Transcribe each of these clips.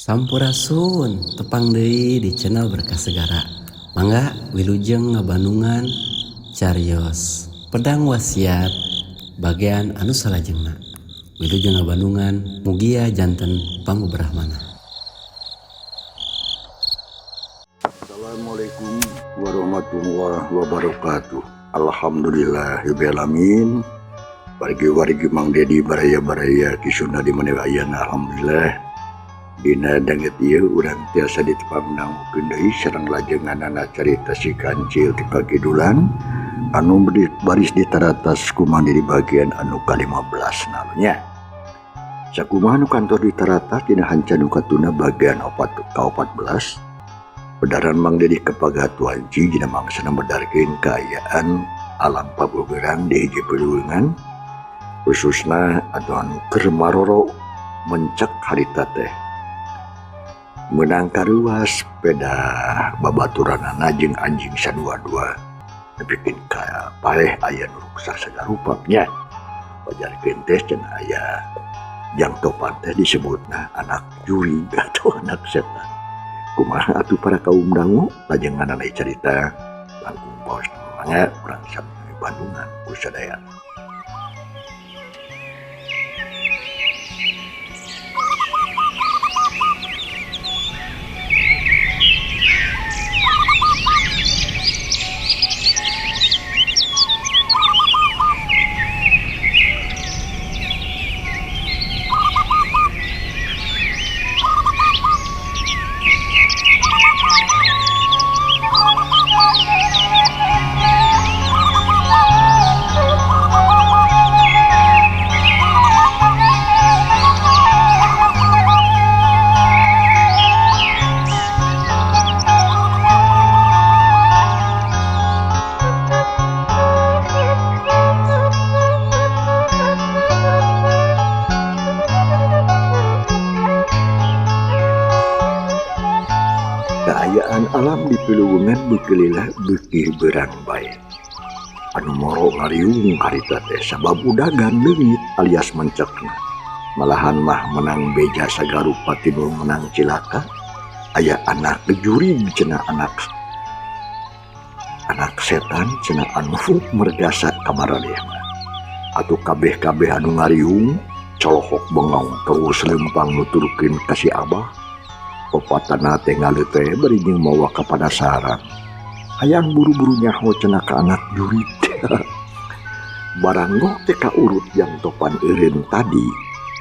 Sampurasun, tepang deui di channel Berkah Segara. Mangga wilujeng ngabandungan carios pedang wasiat bagian anu salajengna. Wilujeng ngabandungan mugia janten pangubrahmana. Assalamualaikum warahmatullahi wabarakatuh. Alhamdulillahirabbil alamin. Wargi-wargi Mang Dedi baraya-baraya Kisunda di mana ayana alhamdulillah. Dina danget ieu urang tiasa ditepang dangukeun deui sareng lajenganana carita si kancil ti pakidulan anu baris ditaratas ku Mang Dedi bagian anu ka-15 nya. Sakumaha nu kantor ditaratas dina hanca nu katuna bagian ka-14. Bedaran Mang Dedi kepagatuan dina mangsana medarkeun kaayaan alam pabugerang di hiji peluangan khususna atuh anu keur maroro mencek harita teh meunang karuas peda babaturanana jeung anjing sadua-dua nepikeun ka paeh aya nu ruksak sagarupa nya wajarkeun teh cenah aya jang topan teh disebutna anak jurig atau anak setan. Kumaha atuh para kaum dangu lajenganana carita langkung paos mangga urang sami Bandungan ku sadayana. Kaayaan alam di Piluwengan beukeuleulah beuki beurang bae. Anu moro ngariung harita teh sabab udagan leungit alias mencekna. Malahan mah menang beja sagarupa tinu menang cilaka. Aya anak jurig cenah anak setan cenah anu mergasa kamaradehna. Atuh kabeh-kabeh anu ngariung colohok bengong terus lempang nuturkeun ka si Abah. Popatana teh ngaleute bari jeung mawa ka padasaran. Hayang buru-buru nyaho cenah ka anak jurig. Barang goh teh ka urut yang topan eureun tadi,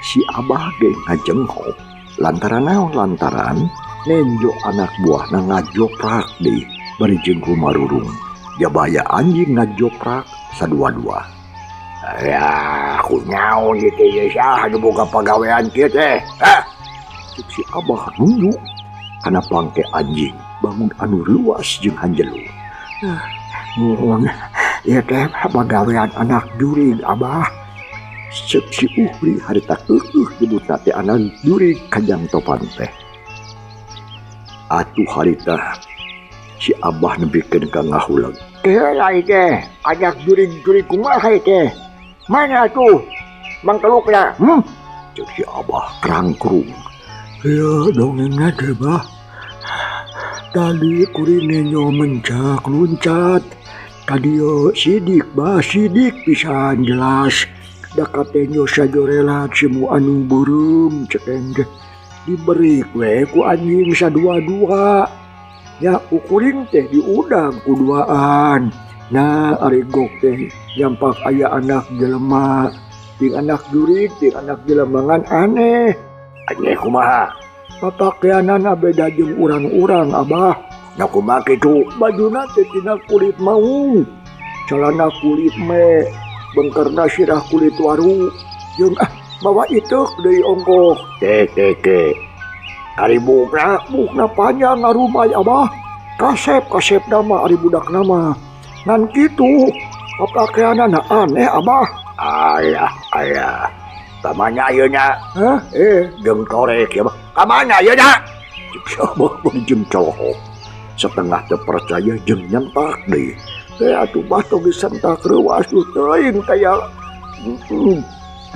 si Abah ge ngajenghok. Lantaran naon? Lantaran nenjo anak buahna ngajoprak deui bari jeung kumarurung. Jabaya anjing ngajoprak sadua-dua. Ya, kunaon ieu teh ieu saha nu boga pagawean kieu teh? Hah? Cek si Abah nunjuk kana pangke anjing bangun anu luas jeung hanjelu. Nuhun ieu teh pagawean anak jurig Abah. Cek si Uhri harita keukeuh nyebutna teh anak jurig kajang topan teh. Atuh harita si Abah nepikeun ka ngahuleg. Keula ieu teh anak jurig-jurig kumaha ieu teh? Mana atuh mangkelukna? Cek si Abah kerangkrung. Ya dongengna teh bah. Tadi kuring nenyo mencak luncat. Kadieu sidik bah, sidik pisan jelas. Da katenyo sajorelat simu anu beureum cekeng teh. Diberi we ku anjing sadua-dua. Nya ku kuring teh diudang ku duaan. Nah ari gok teh nyampak aya anak jelema. Ting anak jurig, ting anak jelema ngan aneh. Aneh kumaha? Papakaianana beda jeung urang-urang Abah. Nya kumaha kitu? Bajuna teh tina kulit maung, calana kulit me, bengkerna sirah kulit waru, jeung bawa iteuk deui ongkoh. Teh teh teh. Ari bukna, bukna panjang ngarumay Abah. Kasep kasepna mah ari budakna mah. Ngan kitu papakaianana aneh Abah. Ayah ayah. Kamana ieu nya? Hah? Jeung torek ieu mah. Kamana ieu nya? Cek Abah jeung colohok. Setengah teu percaya jeung nyentak deui. Atuh bah tong disentak reuas nu teuing taya.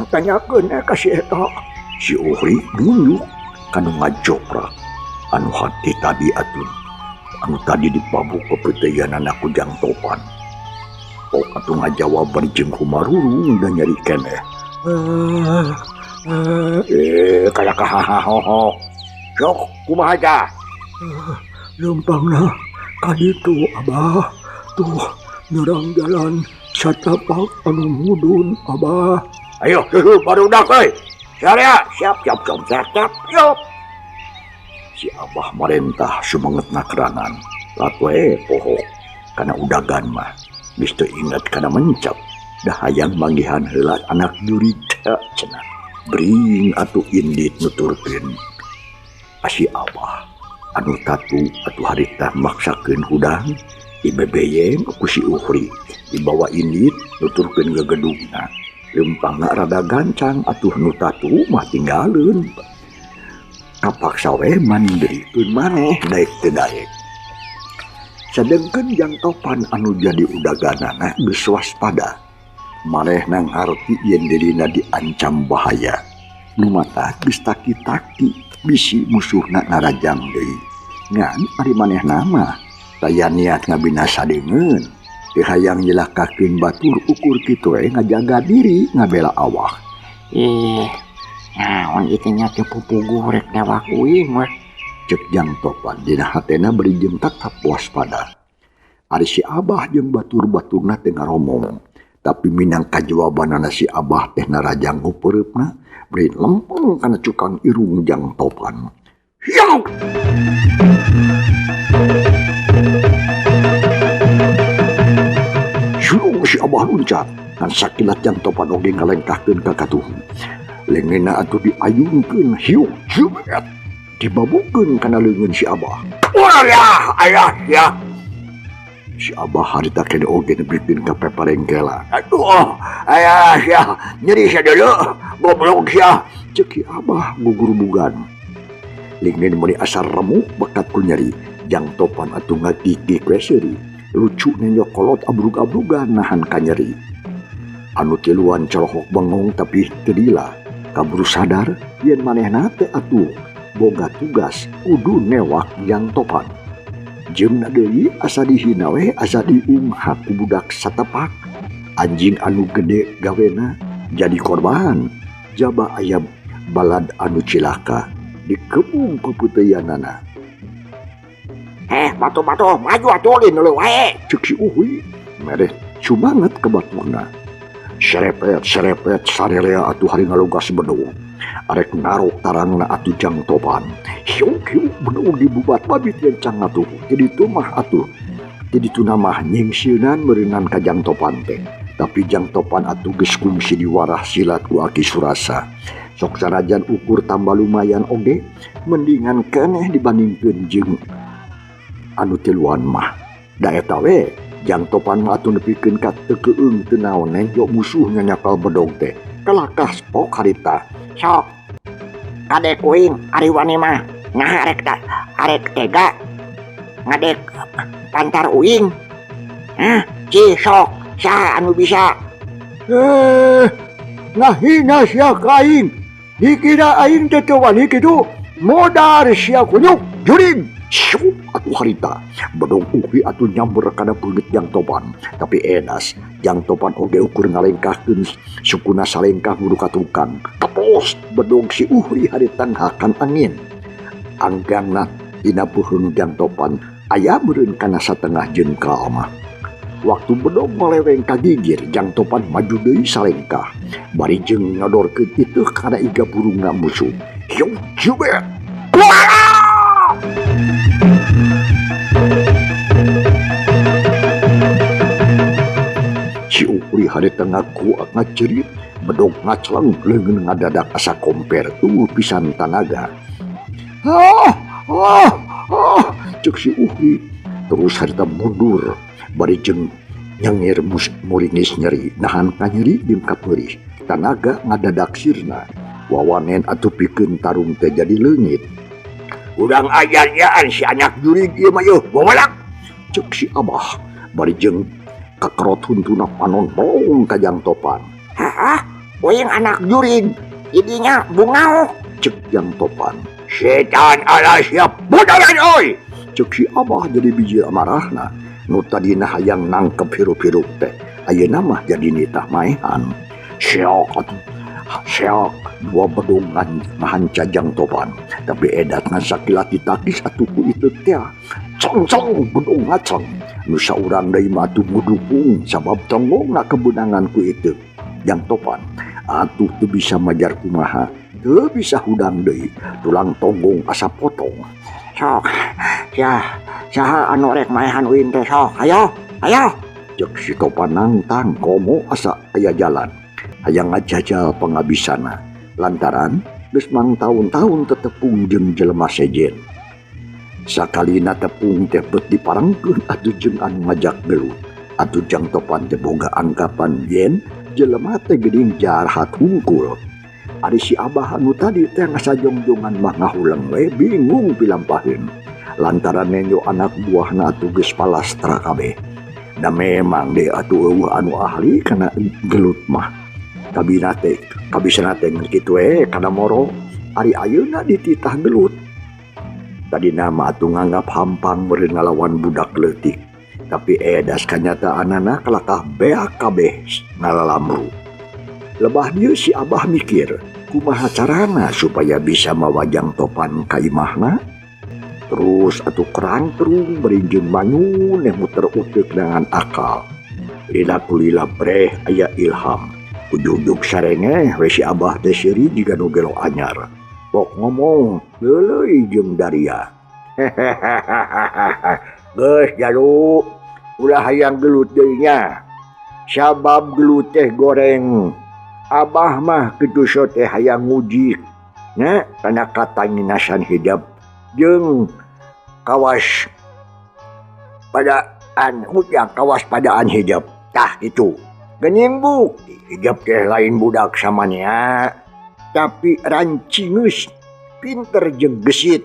Tanyakeun ka si eta. Si Uhri nunjuk Kanu ngajoprak anu hati tadi atuh anu tadi dipabuk pepeuteyanana ku Jang Topan. Pok atuh ngajawab bari jeung kumarurung da nyeri keneh. Kayak kahahahoho. Sok kumaha tah? Lempangna ka ditu Abah. Tuh nyerang jalan satapak anu mudun Abah. Ayo susu barudak euy. Syariah siap siap siap siap siap siap. Si Abah marentah sumangetna kerangan. Latwe poho kana udagan mah. Geus teu inget kana mencap. Dah hayang manggihan heula anak jurig teh cenah. Bring atuh indit nuturkeun. Si Abah anu tatu atuh harita maksakeun hudang dibebeyeng ku si Uhri dibawa indit nuturkeun gegedugna. Lempangna rada gancang atuh nu tatu mah tinggaleun. Kapaksa we mandirikeun maneh daek teu daek. Sadengkeun Jang Topan anu jadi udaganana geus waspada. Manehna ngarti yen dirina diancam bahaya. Nu mata geus taki-taki bisi musuhna narajang deui. Ngan ari manehna mah taya niat ngabinasa deungeun. Teu hayang nyilakakeun batur ukur kitu we ngajaga diri ngabela awak. Naon ieu teh nya teu pupuguh rek newak uing weh. Cek Jang Topan dina hatena bari jeung tetap waspada. Ari si Abah jeung batur-baturna teh ngaromong. Tapi minangka jawabanana si Abah teh narajang ngupereupna bari lempeng kana cukang irung Jang Topan. Hiau! Sulung si Abah luncat ngan sakilat Jang Topan oge ngalengkahkeun ka katuhu. Leungeunna atuh diayunkeun hiuk jebet dibabukeun kana leungeun si Abah. Wah, ayah ya. Si Abah harita kene oge nepikeun ka peparengkela. Aduh, ayah sia, nyeri sia deuleu, goblok sia. Ceuk si Abah gugurubugan. Leungeun meuni asar remuk bakat ku nyeri. Jang Topan atuh ngagigig we seuri. Lucu nenjo kolot abrug-abrugan nahan ka nyeri. Anu tiluan corohok bengong tapi teu lila. Kaburu sadar yen manehna teh atuh boga tugas kudu newak Jang Topan. Jeung deui asa dihina we asa diunghak ku budak satapak. Anjing anu gede gawena jadi korban. Jaba aya balad anu cilaka dikebung pepeuteyanana. Batu-batu maju atuh lin leuwih wae. Ceuk si Uhui mereh sumanget ka baturna. Serepet serepet sarelea atuh hari ngalugas bedog. Arek ngarok tarangna atuh Jang Topan. Hiuk hiuk bedog dibubat babit lencang atuh. Jadi tu mah atuh. Jadi tu namah nyingsieunan meureunan ka Jang Topan teh. Tapi Jang Topan atuh geus kungsi diwarah silat ku Aki Surasa. Sok sanajan ukur tambah lumayan oge mendingan keneh dibandingkeun jeung anu tiluan mah. Da eta we Jang Topan mah atuh nepikeun ka teu keueung teu naon nenjo musuh nyanyakal bedog teh. Kalakah pok harita. Sok kadek uing ari wani mah naha arek ta arek tega ngadek pantar uing. Hah, ci sok saha anu bisa? Ngahina sia ka aing. Dikira aing teh teu wani kitu. Modar sia kunyuk jurig. Syuk atuh harita bedog Uhi atuh nyamber kana beungeut Jang Topan. Tapi edas Jang Topan oge ukur ngalengkahkeun sukuna salengkah muru ka tukang. Tepos bedog si Uhi harita ngahakan angin. Anggangna dina peuheung Jang Topan aya meureun kana satengah jengkal mah. Waktu bedog meleweng ka gigir Jang Topan maju deui salengkah. Bari jeung ngadorkeun iteuh kana iga burungna musuh. Hiu jubet. Si Uhri harita ngaku ngacerit bedog ngaclang leungeun ngadadak asa komper tunggu pisan tanaga. Ah ah ah ceuk si Uhri terus harita mundur bari jeung nyengir muringis nyeri nahan ka nyeri jeung kapeurih tanaga ngadadak sirna wawanen atuh pikeun tarung teh jadi leungit. Urang ajar-ajaran si anak jurig ieu mah yeuh bawalak ceuk si Abah bari jeung kakerot huntuna panon bolong ka Jang Topan. Hah, uing anak jurig idinya bungaok ceuk Jang Topan. Setan ala siap bodaran oi. Cek si Abah jadi biji amarahna. Nu tadina hayang nangkep hirup-hirup teh. Ayeuna mah jadi nitah maehan. Seok atuh. Seok dua bedongan ngahanca Jang Topan. Tapi edat ngan sakilat ditakis atuh ku itu teh. Cong-cong bedong ngaceng. Nu saurang deui mah atuh ngudukung sabab tonggongna kebenangan ku itu. Jang Topan atuh teu bisa majar kumaha. Teu bisa hudang deui. Tulang tonggong asa potong. Sok, ya, saha anu rek maehan uing teh sok. Ayo, ayo. Cek si Topan nangtang komo asa aya jalan. Hayang ngajajal pangabisana. Lantaran geus mangtaun-taun tetepung jeung jelema sejen. Sakalina tepung teh beut diparengkeun atuh jeung anu ngajak gelut. Atuh Jang Topan teh boga anggapan yen jelema teh geuning jarhat hungkul. Ari si Abah anu tadi teh ngasajongjongan mah ngahuleng we bingung pilampaheun. Lantaran nenjo anak buahna atuh geus palastra kabeh. Da memang deui atuh eueuh anu ahli kana gelut mah. Kabina teh kabisana teh ngan kitu we kana moro. Ari ayeuna dititah gelut. Tadina mah atuh nganggap hampang meureun ngalawan budak leutik. Tapi edas kanyataanana kalakah beak kabeh ngalalamru. Lebah dieu si Abah mikir, kumaha carana supaya bisa mawajang Topan ka imahna? Terus atuh kerang terung berinjeun manyun yang muter uteuk dengan akal. Lila kulila breh aya ilham. Ujug-ujug sarengeh we si Abah teh seuri jiga nu gelo anyar. Pok ngomong leuleui jeung daria. Geus jalu, ulah hayang gelut deui nya. Sabab gelut teh goreng. Abah mah kitu teh hayang nguji nya kana katanginasan hidup jeung kawas padaan ujang kawas padaan hidup tah kitu. Geuning bukti hidup teh lain budak samanea tapi rancingeus pinter jeung gesit.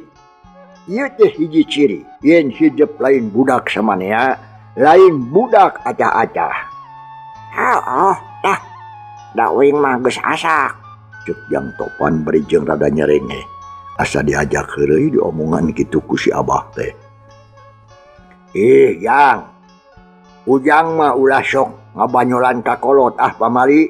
Ieu teh hiji ciri yen hidup lain budak samanea lain budak acah-acah. Heuh, tah. Da uing mah geus asak. Cek Jang Topan bari jeung rada nyerenge. Asa diajak heureuy diomongan kitu ku si Abah teh. Yang. Ujang mah ulah sok ngabanyolan ka kolot ah pamali.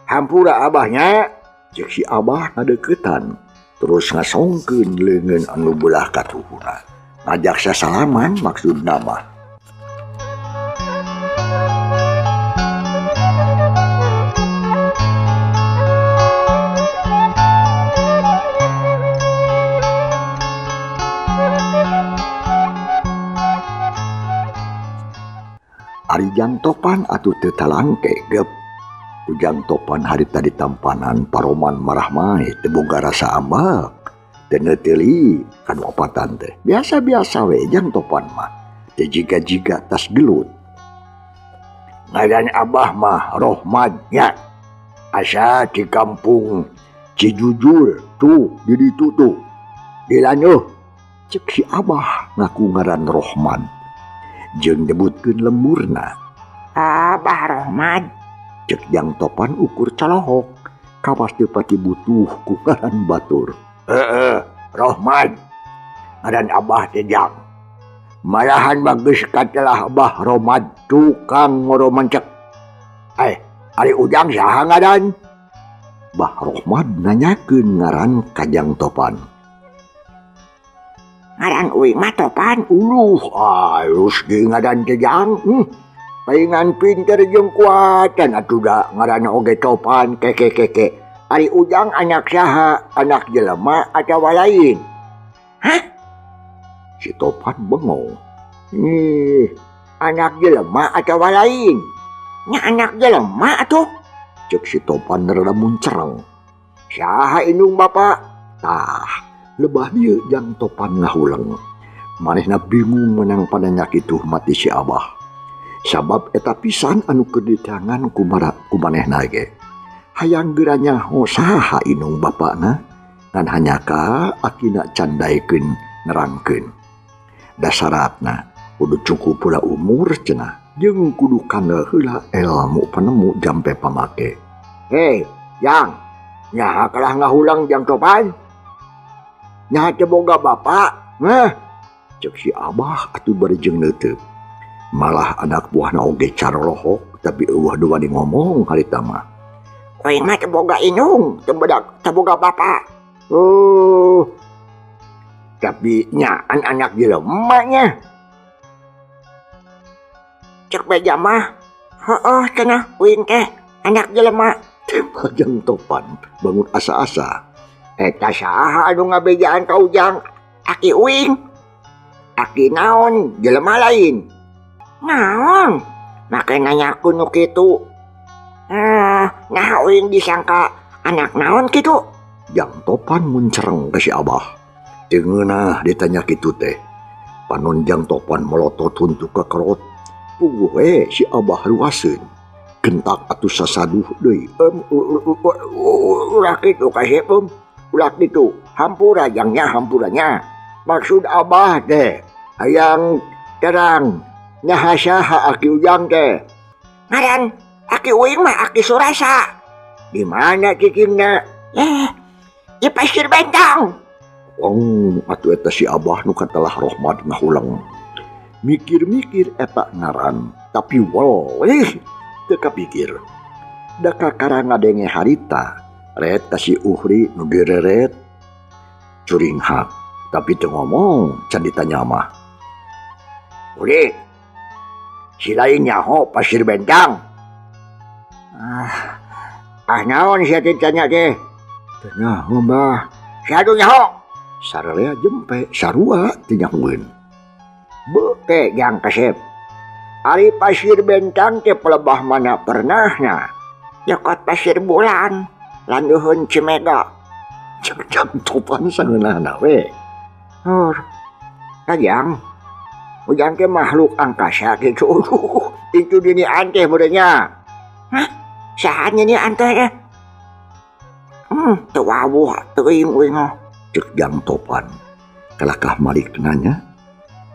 Hampura abahnya. Cek si Abah ngadeukeutan. Terus ngasongkeun leungeun anu belah katuhuna. Ngajak sasalaman maksudna mah. Ari Jang Topan atuh teu talangke gep. Ujang Topan harita ditampanan paroman marah mae teu boga rasa ambek. Teu neuteuli kanu opatan teh. Biasa-biasa we Jang Topan mah. Teu jiga-jiga tas gelut. Ngaran Abah mah Rohmad nya. Asa di kampung Cijujul tuh di ditu tuh. Dilanyuh cek si Abah ngaku ngaran Rohmad. Jeung nyebutkeun lemburna. Abah Rohmad. Cek Jang Topan ukur calohok. Kawas teu pati butuh ku ngaran batur. Heeh, Rohmad. Ngaran Abah teh Jang. Malahan mah geus katelah Abah Rohmad tukang ngoro mencek. Ari Ujang saha ngaran? Bah Rohmad nanyakeun ngaran ka Jang Topan. Ngaran uing mah Topan. Uluh, alus di ngaran teh Jang. Paingan pinter jeung kuatan atuh da ngaranna oge Topan keke-keke. Ari Ujang anak saha? Anak jelema atawa lain? Hah? Si Topan bengong. Anak jelema atawa lain? Nya anak jelema atuh. Cek si Topan rada muncereng. Saha indung bapak? Tah, lebah dieu Jang Topan ngahuleng. Manehna bingung menang pananya kitu mati si Abah. Sabab eta pisan anu keur diteangan ku manehna ge. Hayang geura nyaho saha indung bapakna, ngan hanyaka akina candaekeun nerangkeun. Dasaratna kudu cukup pula umur cenah jeung kudu kandel heula ilmu penemu jampe pamake. Hei, Jang, nyaha kalah ngahulang Jang Topan? Nya teu boga bapak. Heh. Cek si Abah atuh bari jeung neuteup. Malah anak buahna oge carolohok tapi eueuh nu wani ngomong harita mah. Uing mah teu boga indung, teu boga bapak. Oh. Tapi nyaan anak jelema nya. Cek beja mah, heueuh cenah uing teh anak jelema. Tembak Jang Topan bangun asa-asa. Eta saha anu ngabejaan ka Ujang? Aki uing. Aki naon jelema lain? Naon? Make nanyakeun nu kitu. Nah uing disangka anak naon kitu? Jang Topan muncereng ka si Abah. Teu ngeunah ditanya kitu teh. Panon Jang Topan melotot huntu ka kerot. Puguh we si Abah ruaseun. Gentak atuh sasaduh deui. Ulah kitu kasep, ulah kitu. Hampura jangnya hampuranya. Maksud Abah teh hayang terang nyaha saha aki Ujang teh. Ngaran aki uing mah aki Surasa. Di mana cicingna? Di Pasir Bentang. Wong atuh eta si Abah nu katelah Rohmad ngahuleng. Mikir-mikir eta ngaran, tapi weleh teu kapikir. Da kakara ngadenge harita, ret ka si Uhri nu direret curinghak, tapi teu ngomong can ditanya mah. Uri, si lain nyaho Pasir Bentang. Ah naon sia teh tanya teh? Teu nyaho Mbah. Sia atuh nyaho. Saralea jempe sarua teu nyahoeun. Beuke jang kasep. Ari Pasir Bentang teh pelebah mana pernahna? Dekat Pasir Bulan, landuhun Cimega. Cek Jang Topan sangeunahna we. Hur. Kajang. Ujang teh makhluk angkasa kitu. Itu dini anteh meureunnya. Hah? Saha nyeuni anteh teh? Teu wawuh teuing uing. Cek Jang Topan. Kalakah malik nanya,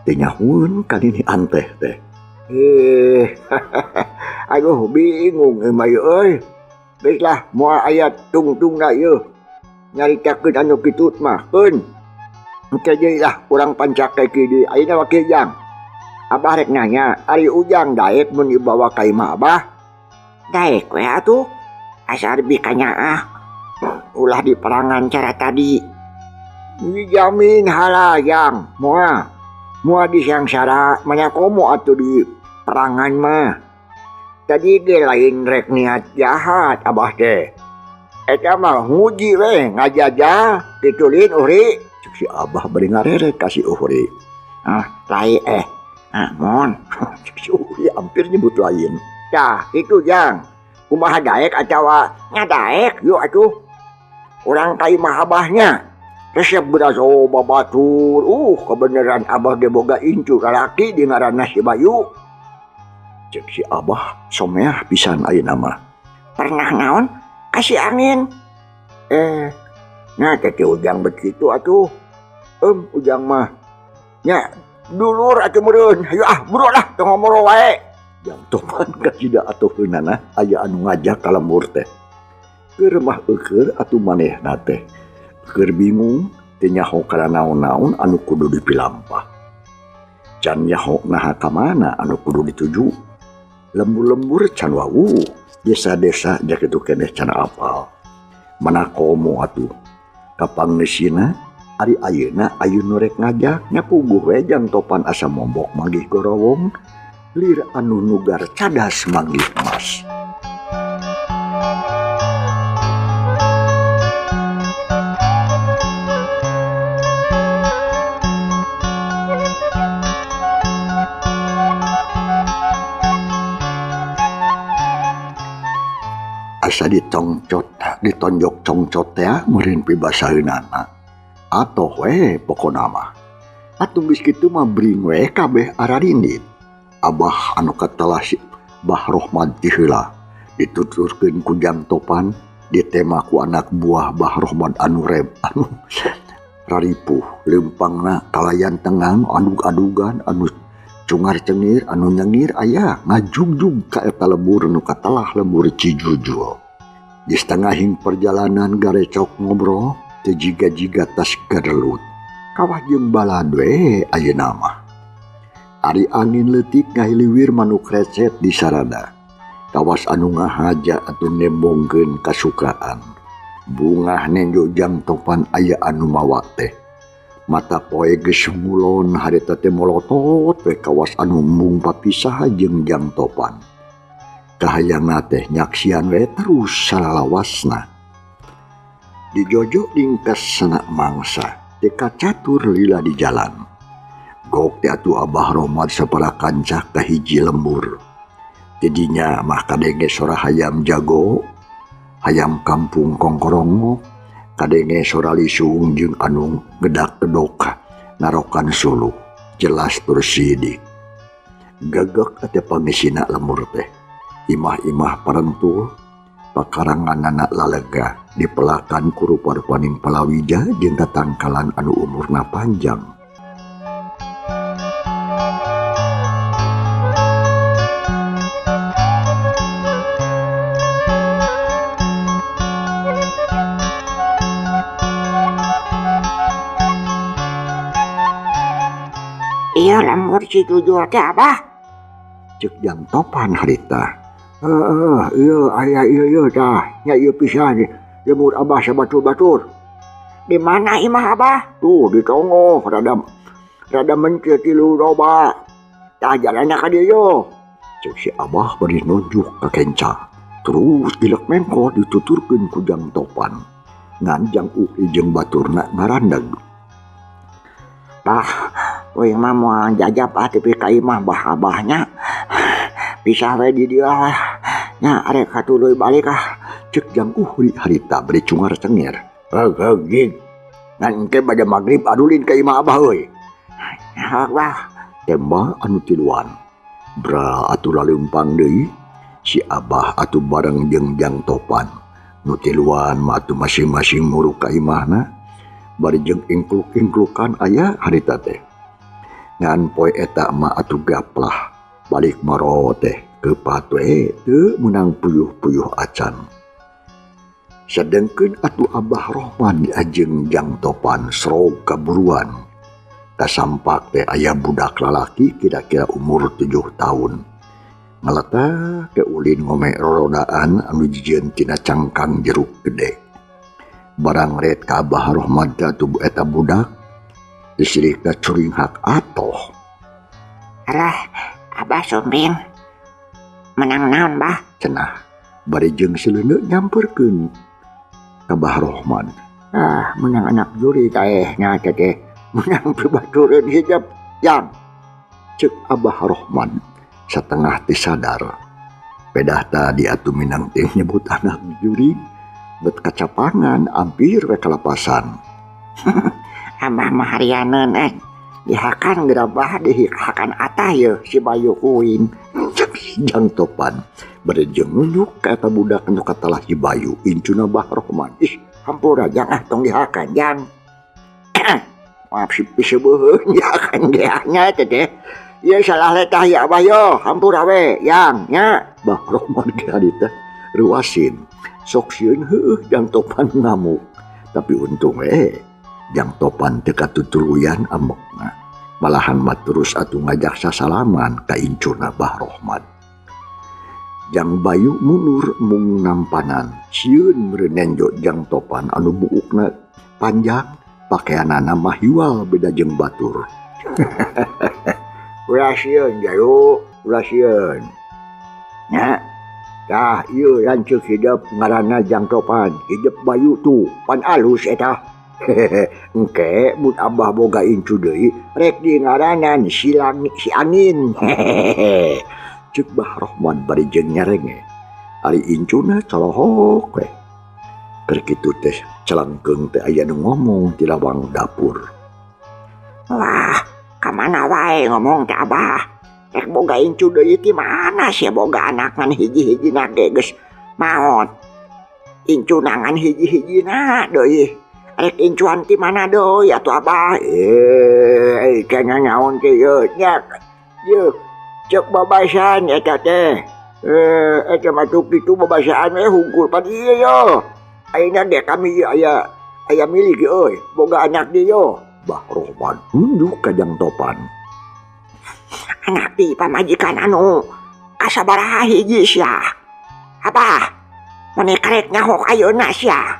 teu nyahoeun ka nini anteh teh. Aduh bingung mah ieu euy. Geus lah moal aya tungtungna ieu. Nyaritakeun anu kitu mah keun. Engke deui lah urang pancake kieu deui. Ayeuna wakil Jang. Abah rek nanya, ari Ujang daek mun dibawa ka imah Abah? Daek we atuh. Asal bikanyaah. Ulah diperangan cara tadi. Dijamin halayang moal. Moal disangsara mana komo atuh di perangan mah. Tadi ge lain rek niat jahat Abah teh. Eta mah nguji we ngajajah ditulin Uhri. Cek si Abah bari ngarerek ka si Uhri. Ah, lain mon. Cek si Uhri hampir nyebut lain. Tah, itu Jang. Kumaha daek atawa ngadaek yuk atuh. Urang ka imah Abahnya. Resep beras babatur. Kebeneran Abah ge boga incu lalaki di ngaranna si Bayu. Cek si Abah someah pisan ayeuna mah. Pernah naon? Kasih angin. Nah teh Ujang begitu atuh. Ujang mah. Nya dulur atuh meureun. Hayu ah, buru lah teu ngomoro wae. Jang Topan kasida atuh heunana aya anu ngajak ka lembur teh. Keur mah eueur atuh manehna teh. Keur bingung teu nyaho kana naon-naon anu kudu dipilampah. Can nyaho naha ka mana anu kudu dituju. Lembur-lembur can wawuh, desa-desa jakitu keneh can apal. Mana komo atuh. Kapanggeusina ari ayeuna ayeuna nu rek ngajak nya puguh we Jang Topan asa mombok manggih gorowong lir anu nugar cadas manggih emas. Asa ditongcot, ditonjok congcot teh meureun pibasaeunana. Atoh we pokona mah. Atuh geus kitu mah bring we kabeh ararindit. Abah anu katelah si Bah Rohmad ti heula dituturkeun ku Jang Topan, ditema ku anak buah Bah Rohmad anu reb anu raripuh leumpangna kalayan tengang adug-adugan anu cungar cengir anu nyengir aya ngajugjug ka eta lembur nu katelah lembur Cijujul. Di setengahing perjalanan garecok ngobrol Teu jiga-jiga tas garelut. Kawah jeung balad we ayeuna mah. Ari angin leutik ngahiliwir manuk recet di sarada. Kawas anu ngahaja atuh nembongkeun kasukaan. Bungah nenjo Jang Topan aya anu mawa teh. Mata poe geus ngulon harita teh molotot we kawas anu embung papisah jeung Jang Topan. Kahayangna teh nyaksian we terus salalawasna. Dijojo dingkes sanak mangsa, teu kacatur lila di jalan. Gok teh atuh Abah Rohmad sapara kancah ka hiji lembur. Tidinya mah kadenge sora hayam jago, hayam kampung kongkorongok, kadenge sora lisung jeung anu gedak-gedok narokan suluh, jelas tur sidik. Gagak teh pangesina lembur teh. Imah-imah parentul, pakaranganana lalega, dipelakan ku rupa-rupaning palawija jeung tatangkalan anu umurna panjang. Iya lembur si Jujur teh Abah. Cek Jang Topan harita. Heeh, iya aya ieu ieu tah, nya ieu pisan lembur Abah sabatur-batur. Di mana imah Abah? Tuh di tonggoh rada rada mencet tilu loba. Tah jalanna ka dieu yo. Cek si Abah bari nunjuk ka kenca. Terus gilek mengko dituturkeun ku Jang Topan. Ngan Jang Uhi jeung baturna ngarandeg. Bah, uing mah moal jajab ah tepi ka imah bah abahnya. Pisah we di dieu lah. Nya arek katuluy balik ah. Cek Jang Uhri harita bari cungar cengir. Heug heug jing. Ngan engke bade magrib adulin ka imah abah euy. Heug bah. Tembak anu tiluan. Bra atuh laleumpang deui. Si Abah atuh bareng jeung Jang Topan. Nu tiluan mah atuh masing-masing muruk ka imahna. Bari jeung ingkluk-ingklukan aya harita teh. Ngan poe eta mah atuh gaplah. Balik maro teh kepat we teu meunang puyuh-puyuh acan. Sedengkeun atuh Abah Rohman diajeng Jang Topan srog kaburuan. Kasampak teh aya budak lalaki kira-kira umur 7 tahun. Ngaletak ke ulin ngome rorodaan anu jijieun tina cangkang jeruk gede. Barang ret ka Abah Rohman teh atuh eta budak disirikna curinghak atoh. Alah, Abah sumping. Menang naon, Bah? Cenah bari jeung sileuneu nyamperkeun ka Bah Rohman. Ah, menang anak juri taeh nya teh. Menang pibatureun hijab jam. Cek Abah Rohman satengah teu sadar. Pedah tadi atuh minang teh nyebut anak juri bet kacapangan hampir we kalapasan. Abah mah harianeun dihakan gerabah dihakan atah ye si Bayu kuing. Cek Jang Topan bari jeung nunjuk ka eta budak nu katalah si Bayu incuna Bah Rohman. Ih, hampura jang ah tong dihakan jang. Maaf si piseubeun dihakan geanya teh teh. Ieu salah letah ya Abah yo, hampura we yang nya. Bah Rohman ge harita ruasin. Sok sieun heueuh Jang Topan ngamuk. Tapi untung we Jang Topan teu katutuluyan amekna. Malahan mah terus atuh ngajak sasalaman ka incuna Bah Rohman. Jang Bayu mundur mung nampanan. Sieun meureun nenjo Jang Topan anu buukna panjang, pakaianana mah hiwal beda jeung batur. Ulah sieun Jayu, ulah sieun. Nya, tah ieu lanceuk hidep ngaranna Jang Topan, hidep Bayu tuh pan alus eta. Engke mun Abah boga incu deui rek di ngaranan si angin. Cek Bah Rohman bari jeung nyarenge. Ari incuna colohok we. Keur kitu teh celangkeung teh aya nu ngomong di lawang dapur. Wah, ka mana wae ngomong teh Abah? Rek boga incu deui ti mana sia boga anak ngan hiji-hijina ge geus maot. Incu ngan hiji-hijina deui. Rek incuan ti mana deui atuh Abah? Kena naon teh ieu nya. Ieu cek babasan eta teh. Eta mah kitu babasaan we hungkul pan ieu yo. Ayeuna ge kami ieu aya Aya milik euy, boga anak di yo. Bah Rohman nunjuk ka Jang Topan. Anak di pamajikan anu kasabaraha hiji sia. Abah, meni karek nyaho ayeuna sia.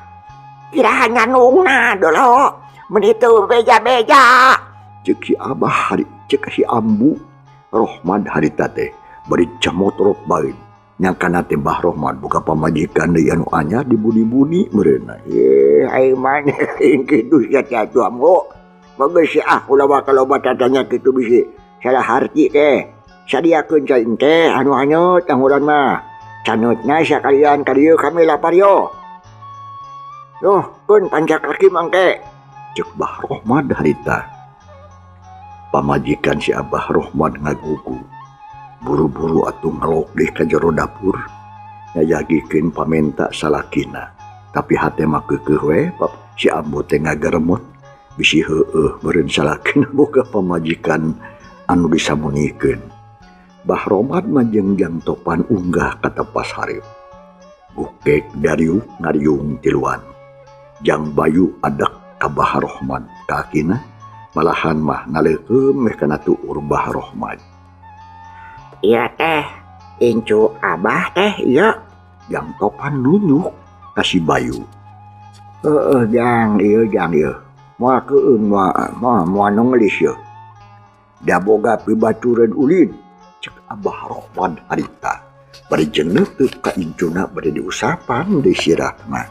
Kiraha nyanungna dolo, meni teu beja-beja. Cek si Abah hari, cek si Ambu Rohman harita teh bari camotrot bae. Nyangkana teh Bah Rohman boga pamajikan deui anu anyar dibuni-buni meureunna. Ai maneh kitu sia teh atuh ambu. Bagus ah ulah bakal loba tatanya kitu bisi salah harti teh. Sadiakeun cai teh anu hanyut anguran mah. Canutna sakalian ka dieu kami lapar yo. Yoh, keun pancak kaki mangke. Cek Bah Rohman harita. Pamajikan si Abah Rohman ngagugu. Buru-buru atuh ngelok deh ka jero dapur. Nyayagikeun pamenta salakina. Tapi hate mah keukeuh we, si ambu teh ngageremot. Bisi heueuh meureun salakina boga pamajikan anu disamunikeun. Bah Rohman mah jeung Jang Topan unggah ka tepas hareup. Bukek dariuk ngariung tiluan. Jang Bayu adek ka Bah Rohman kakina malahan mah naleukeum meh kana tuur Bah Rohman. Iya teh, incu Abah teh ieu. Jang Topan nunjuk ka si Bayu. Heueuh Jang, ieu Jang ieu. Moal keueung moal moal nu ngelis ieu. Da boga pibatureun ulin. Cek Abah Rohman harita. Bari jeung neuteuk ka incuna bari diusapan deui sirahna.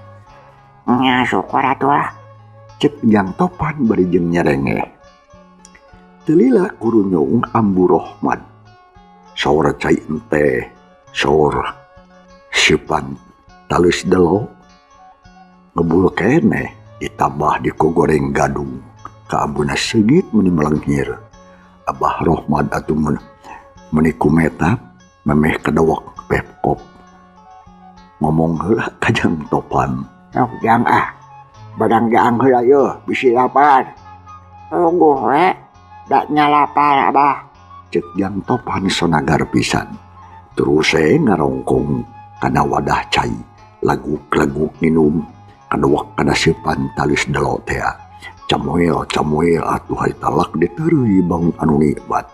Nya syukur atuh lah. Cek Jang Topan bari jeung nyerengeh. Teu lila kurunyung Ambu Rohman. Saur cai enteh, saur sipan talus delo. Ngebul keneh ditambah dikogoreng gadung. Ka ambuna seungit meni melenghir. Abah Rohman atuh meni kumetap memeh kedewek pepkop. Ngomong heula ka Jang Topan. Sok Jang ah, badang jaang heula yeuh bisi lapar. Tunggu we, da nya lapar Abah. Cek Jang Topan sonagar pisan. Terus we ngarongkong kana wadah cai, laguk-laguk nginum, kadewek kana seupan talus delo tea. Camoel camoel atuh harita lak diteureuy bangun anu nikmat.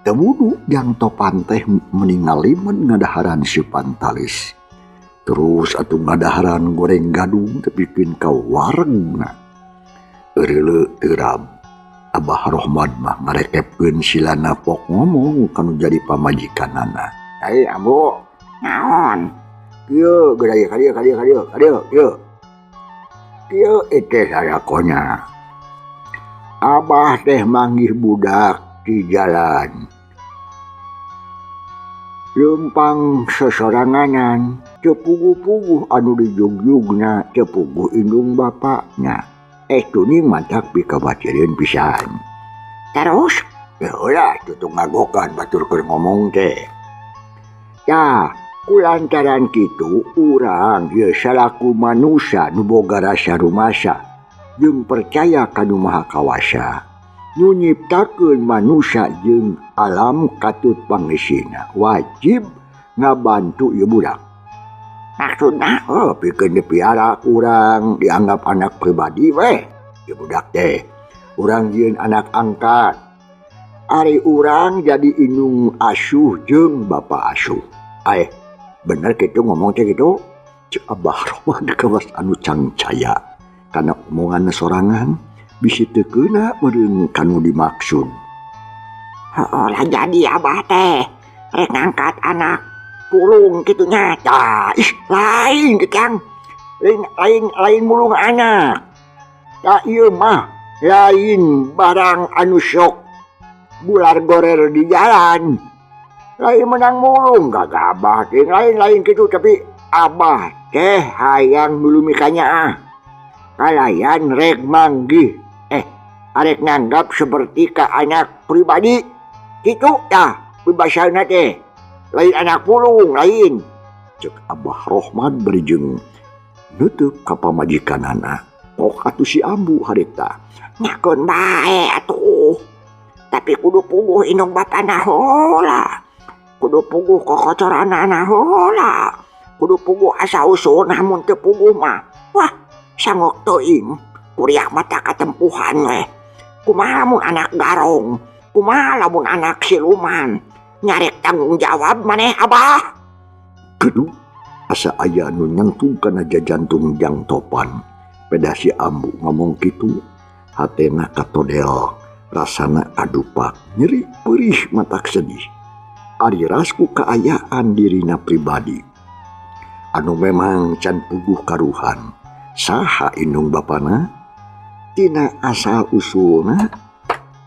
Teu wudu Jang Topan teh meni ngalimen ngadaharan seupan talis. Terus atuh ngadaharan goreng gadung tepikeun ka warengna. Eureuleu terab. Abah Rohman mah ngarekepkeun silana pok ngomong kanu jadi pamajikanana. Ai ambu, naon? Kieu geura ka dieu ka dieu ka dieu ka dieu kieu. Kieu teh salakonya. Abah teh manggih budak di jalan. Leumpang sosoranganan, teu puguh-puguh anu dijugjugna, teu puguh indung bapakna. Tuning mantak pikabatireun pisan. Terus? Heula tutung ngagokan batur keur ngomong teh. Tah, kulantaran kitu urang ieu salaku manusa nu boga rasa rumasa jeung percaya ka Nu Maha Kawasa. Nu nyiptakeun manusa jeung alam katut pangesina wajib ngabantu ieu budak. Maksudna pikeun dipiara urang dianggap anak pribadi weh ieu budak teh. Urang jieun anak angkat. Ari urang jadi indung asuh jeung bapa asuh. Aeh, bener kitu ngomong teh kitu? Cek Abah Rohman kawas anu cangcaya kana omongan sorangan bisi teu keuna meureun kanu dimaksud. Heueuh lah jadi Abah teh rek ngangkat anak pulung kitu nya. Tah, ih lain kitu Kang. Lain mulung anak. Tah ieu mah lain barang anu sok bular gorer di jalan. Lain menang mulung gagah Abah teh lain-lain kitu tapi Abah teh hayang nulumikanya ah. Kalayan rek manggih arek nganggap seperti ka anak pribadi kitu tah bebasana teh. Lain anak pulung lain. Cek Abah Rohman bari jeung nutup ka pamajikanana. Pok atuh si ambu harita. Nyakeun bae atuh. Tapi kudu puguh indung bapana heula. Kudu puguh kokocoranana heula. Kudu puguh asa usulna mun teu puguh mah. Wah, Sangok teuing kuriak mata katempuhan we. Kumaha mun anak garong, kumaha lamun anak siluman. Nyarek tanggung jawab maneh Abah. Kedu asa aya anu nyentuh kana jantung Jang Topan. Peda si ambu ngomong kitu, hatena katodel, rasana kadupak, nyeri perih matak sedih. Ari rasku kaayaan dirina pribadi. Anu memang can puguh karuhan. Saha indung bapana? Tina asal usulna?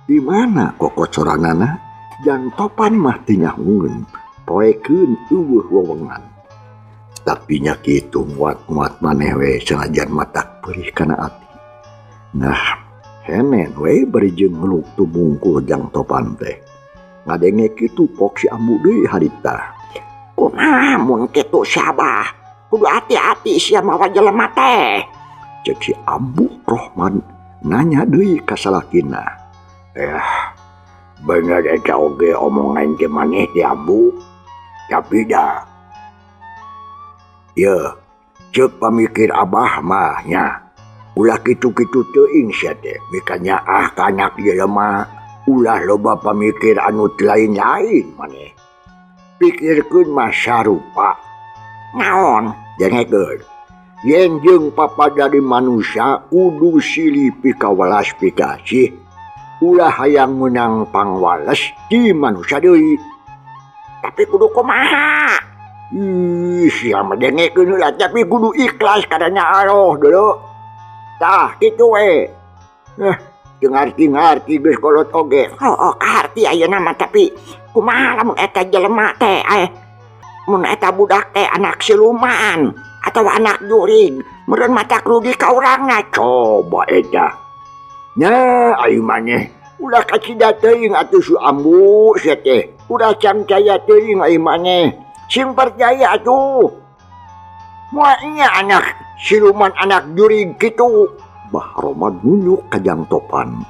Di mana kokocoranana? Jang Topan mah teu nyahueun, poekeun eueuh wewengan. Tapi nya kitu muat-muat maneh we sanajan matak perih kana ati. Nah, henen we bari jeung ngeluk tumungkul Jang Topan teh. Ngadenge kitu pok si ambu deui harita. Kumaha mun kitu si Abah? Kudu hati-hati sia mawa jelema teh. Cek si Ambu Rohman nanya deui ka salakina. Bener eta oge omongan teh maneh teh ambu. Tapi dah ye, cek pamikir Abah mah nya. Ulah kitu-kitu teuing sia teh, mikanya ah ka anak jelema, ulah loba pamikir anu lain-lain maneh. Pikirkeun mah sarupa. Naon? Dengekeun. Yen jeung papa dari manusia kudu silih pikawelas pikasih. Ulah hayang meunang pangwales di manusia deui. Tapi kudu kumaha? Ih, sia mah dengekeun heula tapi kudu ikhlas kadanya Allah dulu. Tah kitu we. Teu ngarti-ngarti geus kolot oge. Oh, kaharti ayeuna mah tapi kumaha lamun eta jelema teh mun eta budak teh anak siluman atau anak jurig, meureun matak rugi ka urangna. Coba eta. Nya aing maneh ulah kacida teuing atuh su ambu sia teh. Ulah cangcaya teuing aing maneh. Sing percaya atuh. Moal nya anak siluman anak jurig kitu. Bah Roman nunjuk ka Jang Topan.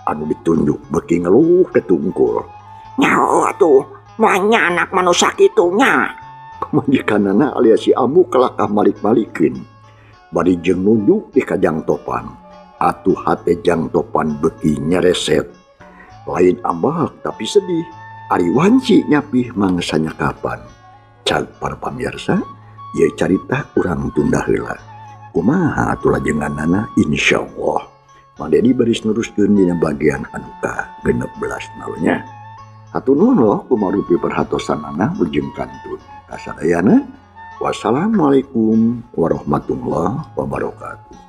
Anu ditunjuk beuki ngeluh ketungkul. Nyaho atuh, moal nya anak manusia kitu nya. Pamajikanana alias si ambu kalakah malik-malikeun. Bari jeung nunjuk di ka Jang Topan. Atuh hate Jang Topan beuki nyereset. Lain ambak tapi sedih. Ari wanci nyapih mangsanya kapan. Cag para pamirsa, ieu carita urang tunda heula. Kumaha atuh lajenganana insyaallah. Mang Dedi baris neruskeun dina bagian anu ka-16 nalnya. Hatur nuhun loh kumarupi perhatosanana ujung kantun. Kasadayana, wassalamualaikum warahmatullahi wabarakatuh.